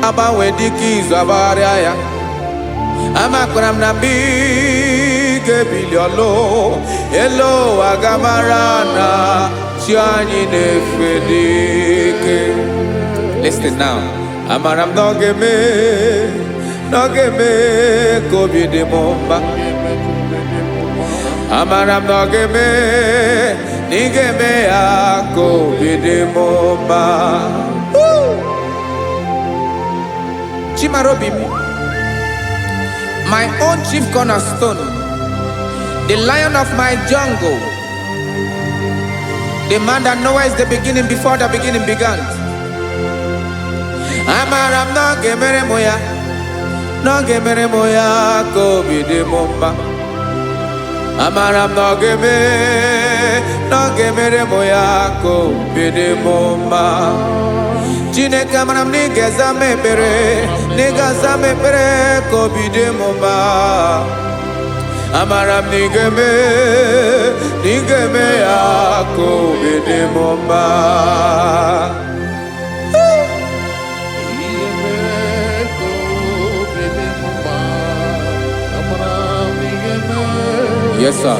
Agbanwe dịka izu agbagharịa ya. Amakwara m na mgbe ị ga-ebili ọlụ elu ụwa gamara na chi anyị na-efe dike. Listen now. Amara m na ọ ga-eme, na ọ ga-eme ka obi dị m mma. Amara m na ọ ga-eme, na ị ga-eme ya ka obi dị m mma. Woo! Chimarobi m, my own chief cornerstone, the lion of my jungle, the man that knows the beginning before the beginning began. Amara m na ọ ga-emere m ya, na ọ ga-emere m ya ka obi dị m mma. Amara m na ọ ga-eme, na ọ ga-emere m ya ka obi dị m mma. Chineke, amara m na ị ga-aza m ekpere, na ị ga-aza m ekpere ka obi dị m mma. Amara m na ị ga-eme, na ị ga-eme ya ka obi dị m mma. Ihe mere ka obi dị m mma. Amara m ị ga-eme. Yes, sir.